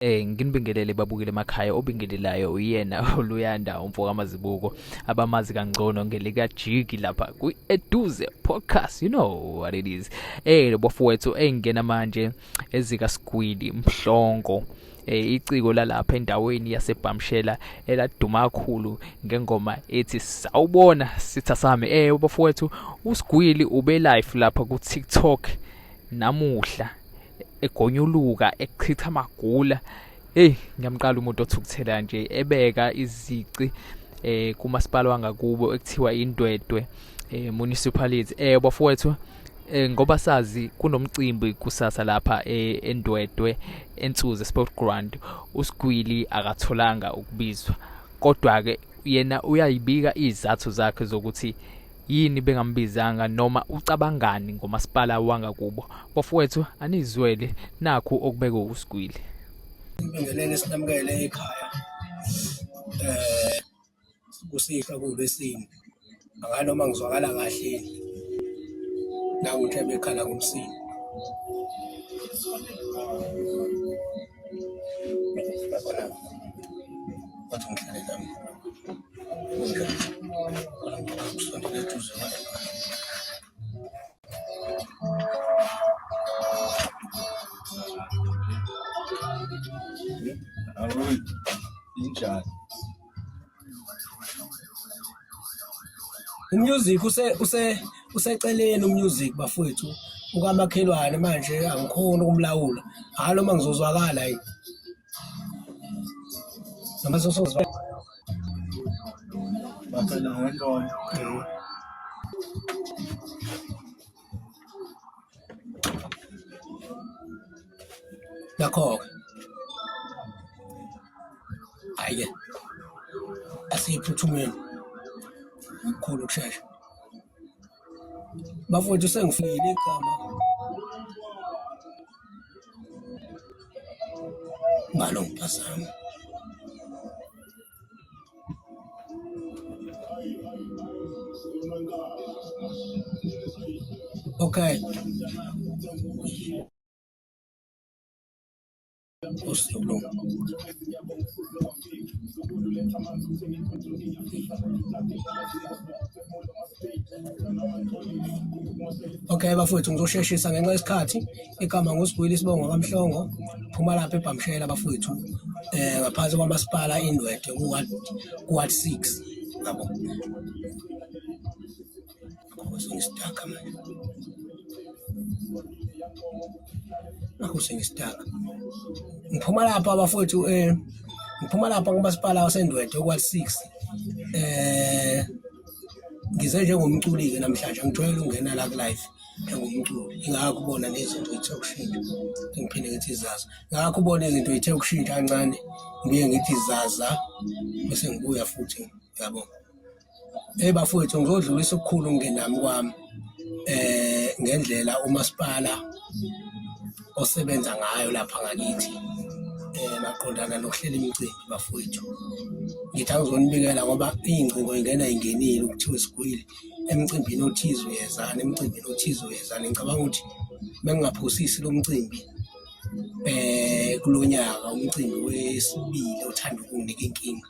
Nginibingelele babukele emakhaya obingelelayo uyena uLuyanda umfokaMazibuko abamazi kangcono ngelika Jiki lapha kwi Eduze podcast, you know what it is. Bafowethu, engena manje ezika Sgwili Mhlongo, iciko lalapha endaweni yaseBhamshela eladuma kakhulu ngengoma ethi Sawubona Sitha Sami. Bafowethu, uSgwili ube live lapha ku TikTok namuhla egonyuluka echitha amagula. Hey, ngiyamqala umuntu othukuthela nje ebeka izici kumasipala wangakubo ekuthiwa iNdwedwe municipality. Bafowethu, ngoba sazi kunomcimbi kusasa lapha eNdwedwe eNsuze Sport Ground, uSgwili akatholanga ukubizwa, kodwa ke yena uyayibika izathu zakhe zokuthi yini bengambizanga noma ucabangani ngomasipala wangakubo. Bafowethu, anizwele nakhu okubekwe uSgwili. Ngibingelele sinamukele ekhaya. Kusihlwa kuwuLwesine. Anganoma ngizwakala kahle nangu nje bekhala ngomsindo. Yabona wathi ngihlale nami. Kusondela eduze Awu, injani? Umusic use use useceleni umusic bafowethu ukamakhelwane manje angikhoni ukumlawula. Hhayi noma ngizozwakala yini. Noma sosozwa. Bafela ngentolo. Nakho-ke. Hhayi-ke asiyiphuthumeni ngokukhulu ukushesha. Bafowethu sengifikile igama ngalo ngiphazama. Okay. Usuku lo. Okay bafowethu, ngizosheshisa ngenxa yesikhathi. Igama nguSigwili isibongo kaMhlongo, phuma lapha eBhamshela bafowethu, ngaphansi kwamasipala iNdwedwe ku-ward 6 yabo. Sengisitaka manje. Nakhu sengisitaka. Ngiphuma lapha bafowethu, ngiphuma lapha kumasipala waseNdwedwe ku-ward 6. Ngize njengomculi-ke namhlanje, angijwayele ukungena la ku-live njengomculi, ingakho ubona nezinto y'the ukushintsha, ngiphinde ngithi zaza. Ngakho ubona izinto y'the ukushintsha kancane, ngibuye ngithi zaza bese ngibuya futhi yabo. Eyi bafowethu, ngizodlulisa okukhulu ukungenami kwami ngendlela umasipala osebenza ngayo lapha ngakithi maqondana nokuhlela imicimbi bafowethu. Ngithi angizonibikela ngoba iy'ngcingo y'ngena y'ngenile kuthiwe Sgwili emcimbini othize uyezani, emcimbini othize uyezani. Ngicabanga ukuthi mengingaphosisi lo mcimbi kulo nyaka umcimbi wesibili othanda ukunginika inkinga.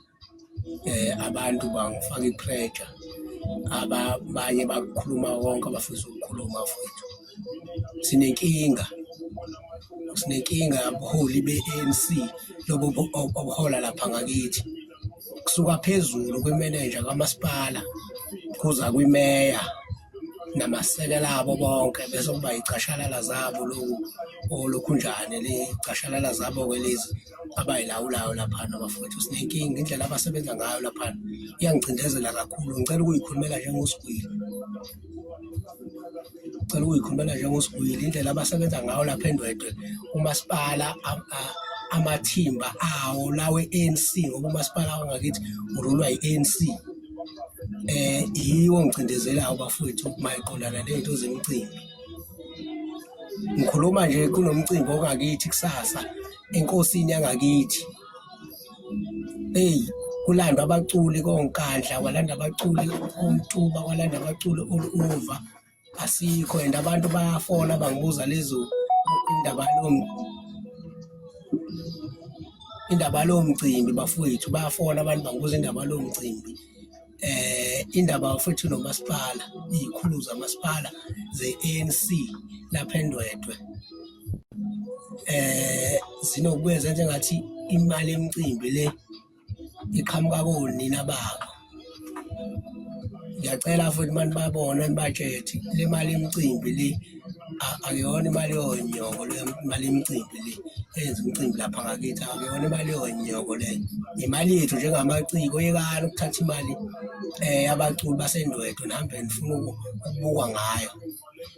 Abantu bangifaka i-pressure, abanye bakhuluma konke abafisa ukukhuluma bafowethu. Sinenkinga, sinenkinga yabuholi be-ANC lobu obuhola lapha ngakithi. Kusuka phezulu kwimenenja kamasipala kuza kwimeya namasekela abo bonke bese kuba iy'cashalala zabo loku olokhunjane ley'cashalala zabo-ke lezi abayilawulayo laphana bafowethu. Sinenkinga indlela abasebenza ngayo laphana iyangicindezela kakhulu, ngicela ukuyikhulumela njengoSgwili, ngicela ukuyikhulumela njengoSgwili indlela abasebenza ngayo lapha eNdwedwe umasipala amathimba awo lawa e-ANC ngoba umasipala wangakithi urulwa i-ANC. Yiwo ongicindezelayo bafowethu mayiqondana ney'nto zemicimbi. Ngikhuluma nje kunomcimbi ongakithi kusasa enkosini yangakithi. Eyi, kulandwa abaculi koNkandla, kwalanda abaculi koMtuba, kwalanda abaculi all over, asikho and abantu bayafona bangibuza lezo indaba yalowo. Indaba yalowo mcimbi bafowethu, bayafona abantu bangibuza indaba yalowo mcimbi. Indaba futhi nomasipala, iy'khulu zamasipala ze-A_N_C lapha eNdwedwe zinokubuye zenze engathi imali yemicimbi le iqhamuka konina babo. Ngiyacela futhi uma nibabona nibatshele ukuthi le mali yemicimbi le akuyona imali yonyoko le imali yemicimbi le eyenza umcimbi lapha ngakithi, akuyona imali yonyoko le, imali yethu njengamaciko. Yekani ukuthatha imali yabaculi baseNdwedwe nihambe nifuna ukubukwa ngayo.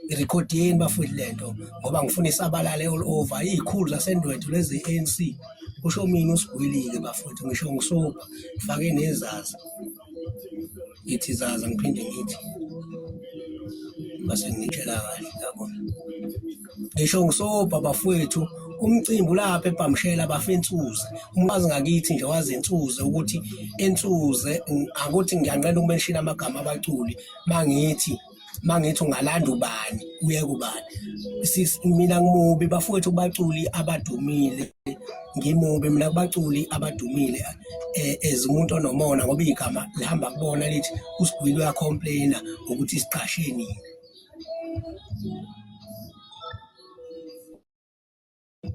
Irikhodini bafowethu le nto ngoba ngifuna isabalale all over. Iy'khulu zaseNdwedwe lezi ze-A_N_C, kusho mina uSigwili-ke bafowethu, ngisho ngisobha ngifake nezaza. Ngithi zaza ngiphinde ngithi mase nginitshela kahle yabona. Ngisho ngisobha bafowethu umcimbi ulapha eBhamshela bafa insuze. Umazi ngakithi nje wazi insuze ukuthi ensuze akuthi ngiyanqena ukumenshina amagama abaculi mangithi mangithi ungalanda ubani uye kubani. Mina ngimubi bafowethu kubaculi abadumile, ngimubi mina kubaculi abadumile as umuntu onomona ngoba igama lihamba kubona lithi uSigwili uyacomplaina ngokuthi siqashe nina.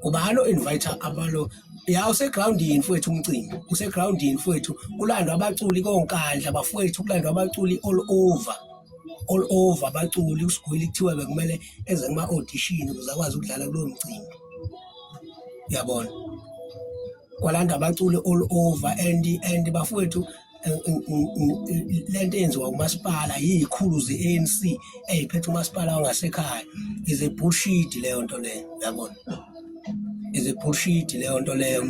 Ubani o-invite abalo ya usegroundini mfowethu umcimbi usegroundini mfowethu kulandwa abaculi koNkandla bafowethu kulandwa abaculi all over all over abaculi uSigwili kuthiwa bekumele eze kuma-audition ukuze akwazi ukudlala kulowo mcimbi uyabona kwalanda abaculi all over and bafowethu lento eyenziwa umasipala yizikhulu ze-ANC eyiphethe umasipala wangasekhaya is a bullshit leyo nto leyo yabona is a bullshit leyo nto leyo.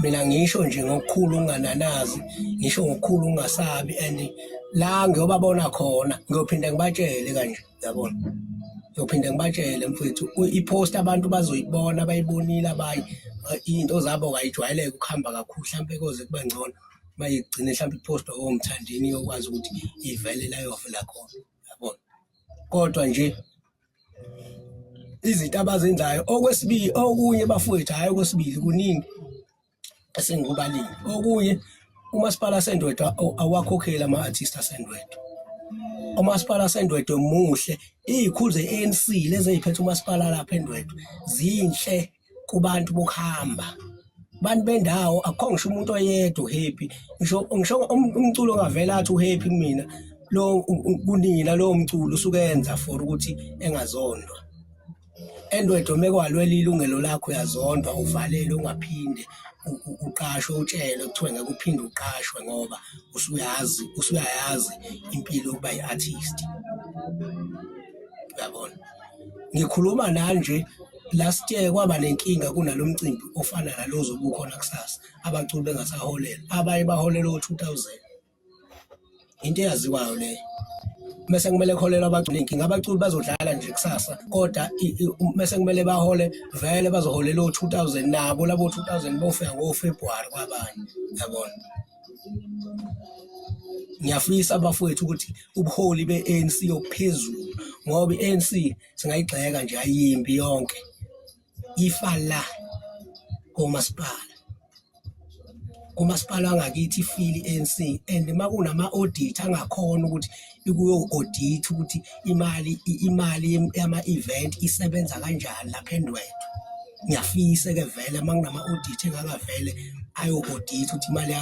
Mina ngisho nje ngokukhulu ukungananazi, ngisho ngokukhulu ukungasabi and la ngiyobabona khona ngiyophinde ngibatshele kanje yabona. Ngiyophinde ngibatshele mfethu i-post abantu bazoyibona bayibonile abanye iy'nto zabo kayijwayeleke ukuhamba kakhulu hlampe koze kube ngcono mayigcine hlampe iphostwa oMthandeni iyokwazi ukuthi ivele la iyovela khona yabona. Kodwa nje izinto abazenzayo okwesibili okunye bafowethu hhayi okwesibili kuningi esengikubalile. Okunye umasipala waseNdwedwe awakhokheli ama-artist aseNdwedwe. Umasipala waseNdwedwe muhle, iy'khulu ze-A_N_C lezi ey'phethe umasipala lapha eNdwedwe zinhle kubantu bokuhamba. Abantu bendawo akukho ngisho umuntu oyedwa o-happy, ngisho ngisho umculo ongavele athi u-happy kumina lo kunina lowo mculo usuke enza for ukuthi engazondwa. ENdwedwe mekwalwela ilungelo lakho uyazondwa uvalelwe ungaphinde uqashwe utshelwe kuthiwe ngeke uphinde uqashwe ngoba usuyazi usuyayazi impilo yokuba i-artist. Uyabona? Ngikhuluma nani nje last year kwaba nenkinga kunalo mcimbi ofana nalo ozobe ukhona kusasa abaculi bengasaholelwa abanye baholelwa o-two thousand. Into eyaziwayo leyo. Mese kumele kuholelwe abaculi inkinga abaculi bazodlala nje kusasa kodwa mese kumele bahole vele bazoholela o-2,000 nabo labo 2,000 bofika ngo-February kwabanye yabona. Ngiyafisa bafowethu ukuthi ubuholi be-ANC obuphezulu ngoba i-ANC singayigxeka nje ayimbi yonke ifa la komasipala. Kumasipala wangakithi ifile i-ANC and uma kunama-audit angakhona ukuthi ikuyo-audit ukuthi imali imali yama-event isebenza kanjani lapha eNdwedwe. Ngiyafisa-ke vele uma kunama-audit engakavele ayo-audit ukuthi imali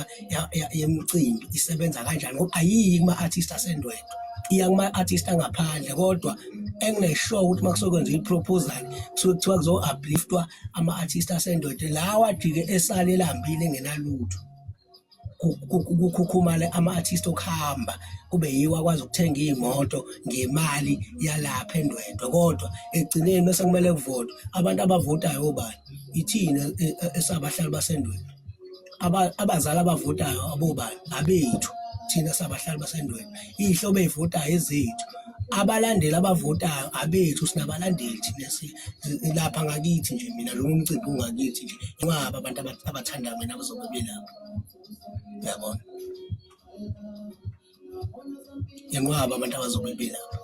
yemicimbi isebenza kanjani ngoba ayiyi kuma-artist aseNdwedwe, iya kuma-artist angaphandle kodwa engine-sure ukuthi uma kusokwenziwa i-proposal kusuke kuthiwa kuzo-uplift-wa ama-artist aseNdwedwe lawa ajike esale elambile engenalutho. Kukhukhumale ama-artist okuhamba kube yiwo akwazi ukuthenga iy'moto ngemali yalapha eNdwedwe kodwa ekugcineni mese kumele kuvotwe abantu abavotayo obani? Ithina esabahlali baseNdwedwe. Abazali abavotayo abobani? Abethu thina sabahlali baseNdwedwe. Iy'hlobo ey'votayo ezethu, abalandeli abavotayo abethu, sinabalandeli thina lapha ngakithi nje mina lo mcimbi ungakithi nje inqwaba abantu abathanda mina abazobe belapha, uyabona? Inqwaba abantu abazobe belapha.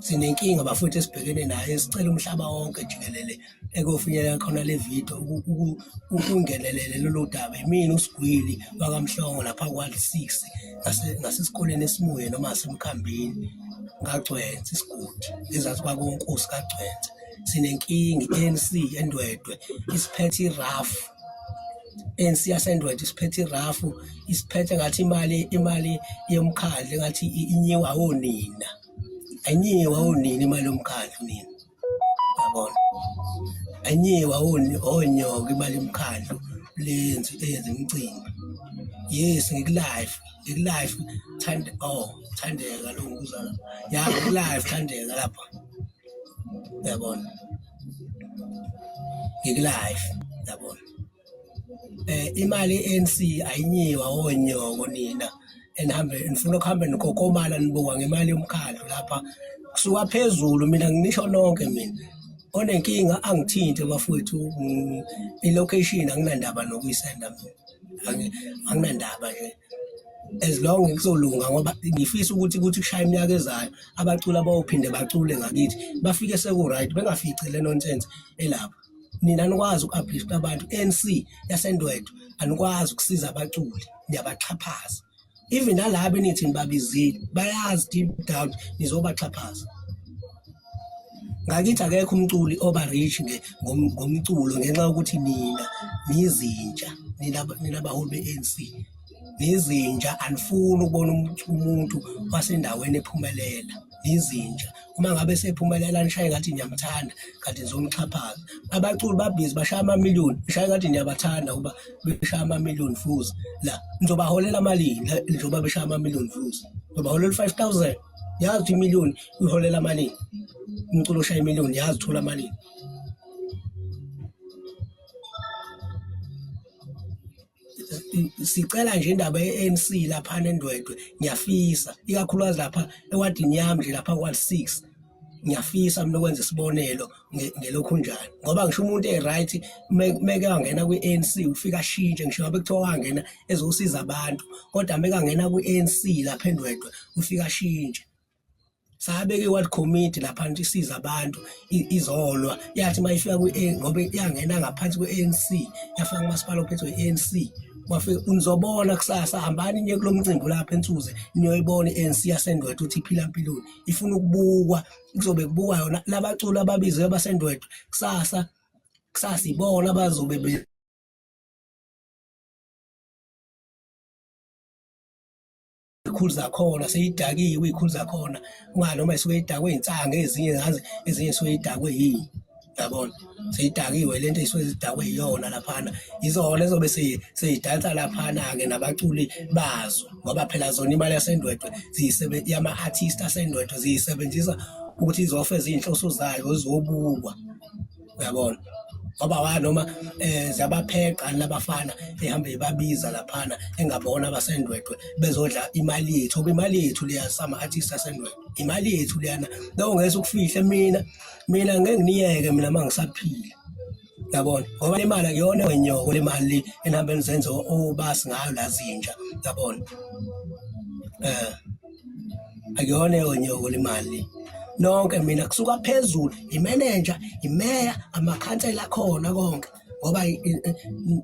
Sinenkinga bafowethu esibhekene nayo esicela umhlaba wonke jikelele Ekofinyelela khona le video ukungenelele lolu daba imina uSigwili wakaMhlongo lapha kwa 6 ngasesikoleni esimuye noma ngasemkhambini ngagcwensa isigodi ezathi kwakunkosi kagcwensa sinenkinga i-ANC eNdwedwe isiphethe irafu ANC yaseNdwedwe isiphethe irafu isiphethe ngathi imali imali yomkhandlu engathi inyiwa onina ayinyiwa onina imali yomkhandlu nina yabona anyiwa onyoka imali yomkhandlu leyenza eyenza imicimbi yes ngikulife ngikulife thande oh thandeka lo ngibuza la ya ngikulife thandeka lapha yabona ngikulife yabona eh imali ye-ANC ayinyiwa onyoko nina enihambe nifuna ukuhambe nikokomala nibuka ngemali yomkhandlu lapha kusuka phezulu mina nginisho nonke mina onenkinga angithinte bafowethu i-location anginandaba nokuyisenda mina anginandaba nje as long kuzolunga ngoba ngifisa ukuthi kuthi kushaya iminyaka ezayo abaculi abayophinde bacule ngakithi bafike seku-right bengafici le nonsense elapha nina anikwazi uku-uplift abantu ANC yaseNdwedwe anikwazi ukusiza abaculi niyabaxhaphaza even nalabo enithi nibabizile bayazi deep down nizobaxhaphaza ngakithi akekho umculi oba rich ngomculo ngenxa yokuthi nina nizinja nina baholi be-ANC nizinja anifuni ukubona umuntu wasendaweni ephumelela nizinja uma ngabe sephumelela nishaye ngathi niyamthanda kanti nizomxhaphaza abaculi babhizi bashaya amamiliyoni nishaye ngathi niyabathanda kuba beshaya amamiliyoni fuze la nizobaholela malini njengoba beshaya amamiliyoni fuze nizobaholela u-5 000 yazi ukuthi imiliyoni iholela malini umculo oshaya imiliyoni yazi uthola malini Sicela nje indaba ye-ANC laphana eNdwedwe ngiyafisa ikakhulukazi lapha ewadini yami nje lapha kwa 6 ngiyafisa mina ukwenza isibonelo ngelokhunjani ngoba ngisho umuntu e-right meke wangena kwi-ANC ufika ashintshe ngisho ngabe kuthiwa wangena ezosiza abantu kodwa meke angena kwi-ANC lapha eNdwedwe ufika ashintshe. Sabeka i-ward committee lapha nje isiza abantu izolwa yathi uma ifika kwi-A ngoba yangena ngaphansi kwe-ANC yafika kumasipala ophethwe i-ANC wafika nizobona kusasa hambani niye kulo mcimbi lapha ensuze niyoyibona i-ANC yaseNdwedwe ukuthi iphila mpiloni ifuna ukubukwa kuzobe kubukwa yona labaculi ababiziwe baseNdwedwe kusasa kusasa ibona abazobe iy'khulu zakhona seyidakiwe iy'khulu zakhona ungazi noma isuke idakwe insangu ezinye ngazi ezinye isuke idakwe yini yabona seyidakiwe lento isuke zidakwe yiyona laphana izona ezobe seyidansa laphana-ke nabaculi bazo ngoba phela zona imali yaseNdwedwe yama-artist aseNdwedwe ziyisebenzisa ukuthi izofeza iy'nhloso zayo zizobukwa uyabona ngoba wa noma eh ziyabapheqa labafana ehambe ibabiza laphana engabona abasendwedwe bezodla imali yethu ngoba imali yethu leya sama artist asendwedwe imali yethu leyana lokho ngeke ukufihle mina mina ngeke nginiyeke mina mangisaphila yabona ngoba le mali akuyona wenyoko le mali le enihambe nizenze obasi ngayo lazinja yabona eh akuyona yonyoko le mali nonke mina kusuka phezulu imenenja imeya amakhansela akhona konke ngoba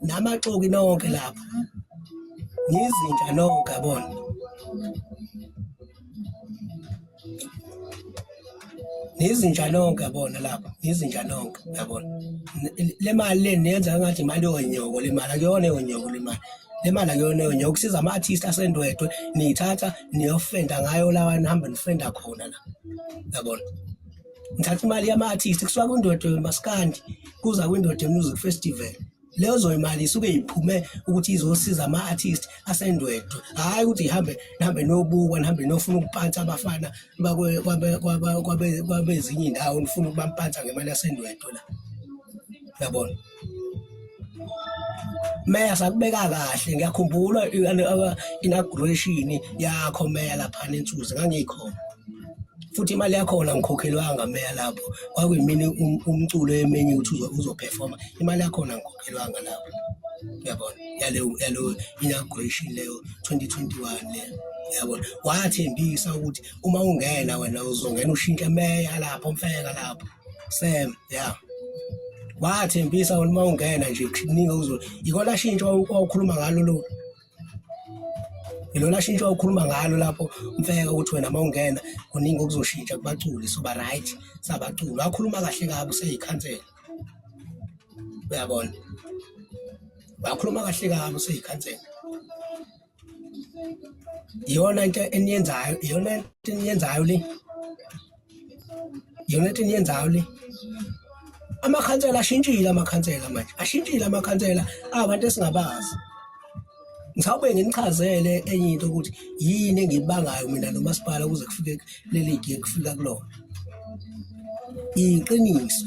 namaxoki nonke lapha nizinja nonke yabona nizinja nonke yabona lapha nizinja nonke yabona le mali le niyenza ngathi imali yonyoko le mali akuyona yonyoko le mali le mali akuyona yonyoko kusiza ama-artist asendwedwe niyithatha niyofenda ngayo lawa nihambe nifenda khona la yabona ngithatha imali yama-artist kusuka kwindwedwe maskandi kuza kwindwedwe music festival leyo imali isuke iphume ukuthi izosiza ama-artist asendwedwe hhayi ukuthi ihambe nihambe niyobukwa nihambe niyofuna ukupantsa abafana kwabezinye iy'ndawo nifuna ukubampantsa ngemali yasendwedwe la uyabona meya sakubeka kahle ngiyakhumbula inauguration yakho meya laphana ensuze ngangikhona futhi imali yakhona ngikhokhelwanga meya lapho kwakuyimini um, umculo emenye ukuthi uzoperforma imali yakhona ngikhokhelwanga lapho uyabona yaleyo yaleyo inauguration leyo 2021 leyo uyabona wathembisa ukuthi uma ungena wena uzongena ushintshe meya lapho mfeka lapho Sam ya Wathembisa wena uma ungena nje kuningi uzo ikona shintsho owukhuluma ngalo lo. Ilona shintsho owukhuluma ngalo lapho mfeka ukuthi wena uma ungena kuningi okuzoshintsha kubaculi soba right sabaculi. Wakhuluma kahle kabi useyikhansela. Uyabona? Wakhuluma kahle kabi useyikhansela. Iyona into eniyenzayo, iyona into eniyenzayo le. Iyona into eniyenzayo le. Amakhansela ashintshile amakhansela manje, ashintshile amakhansela abantu esingabazi. Ngisawube nginichazele enye into ukuthi yini engiyibangayo mina nomasipala ukuze kufike kuleli giya kufika kulona. Iqiniso.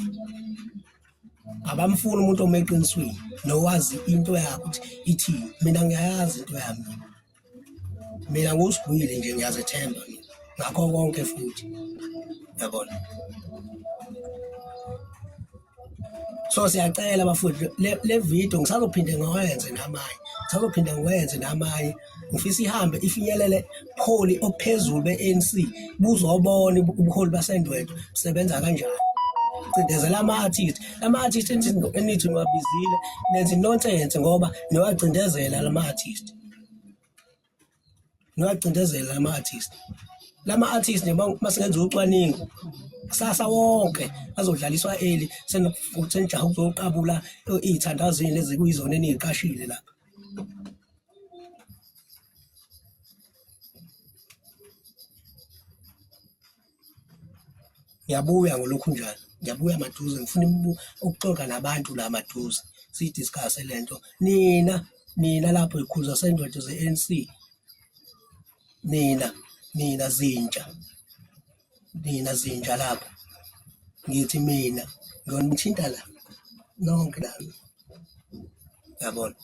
Abamfuni umuntu ome eqinisweni nowazi into yakhe ukuthi ithini. Mina ngiyayazi into yami. Mina ngusibuyile nje ngiyazethemba mina ngakho konke futhi yabona. So siyacela bafowethu le video ngisazophinde ngiwenze namanye, ngisazophinde ngiwenze namanye. Ngifisa ihambe ifinyelele buholi obuphezulu be-ANC buzobona ubuholi baseNdwedwe busebenza kanjani. Cindezela ama-artist, lama-artist enithi niwabizile nenza i-nonsense ngoba niwacindezela lama-artist. Niwacindezela lama-artist. Lama-artist nje masingenza ucwaningo kusasa wonke azodlaliswa early senijaha ukuzoqabula iy'thandazini lezi kuyizona eniy'qashile lapha. Ngiyabuya ngolokhu njalo, ngiyabuya maduze ngifuna ukuxoxa nabantu la maduze siyi-discuss-e le nto. Nina, nina lapho y'khulu zaseNdwedwe ze-ANC, nina, nina zinja, nina zinja lapho, ngithi mina ngiyonithinta la nonke la, yabona.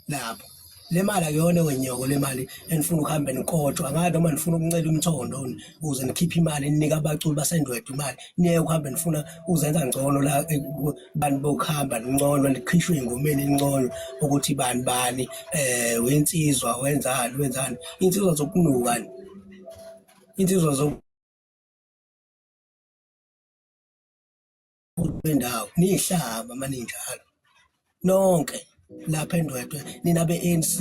Lapho le mali akuyona wenyoko le mali enifuna ukuhambe nikotshwa angazi noma nifuna ukuncela umthondo ukuze nikhiphe imali ninike abaculi baseNdwedwe imali niye ukuhambe nifuna uzenza ngcono la bantu bokuhamba ninconwa nikhishwe ey'ngomeni ninconywe ukuthi bani bani um wensizwa wenzani wenzani insizwa zokunuka insizwa bendawo niyihlaba maninjalo nonke lapha eNdwedwe nina be-ANC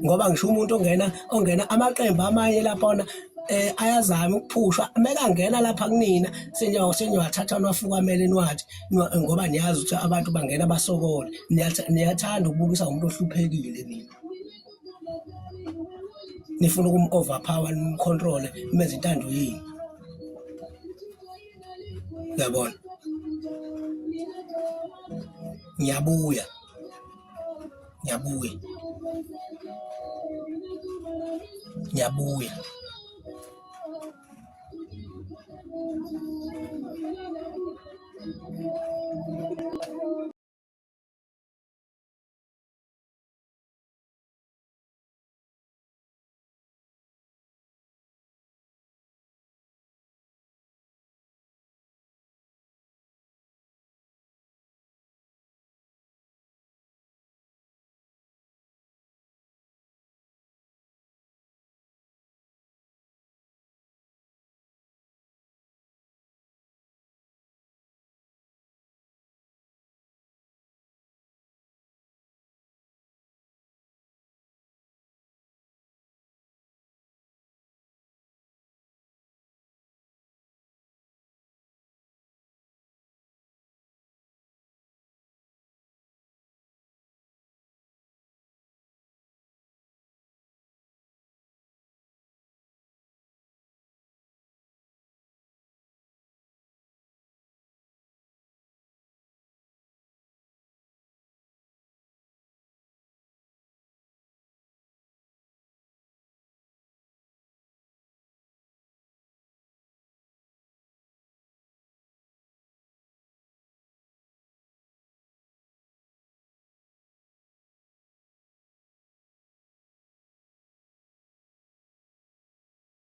ngoba ngisho umuntu ongena ongena amaqembu amanye laphona eh ayazama ukuphushwa mekangena lapha kunina senyawo senyawathatha niwafukamele niwathi ngoba niyazi ukuthi abantu bangena basokole niyathanda ukubukisa umuntu ohluphekile nina nifuna ukum-overpower nimcontrole nimenze intando yenu. Uyabona? Ngiyabuya. Ngiyabuya. Ngiyabuya.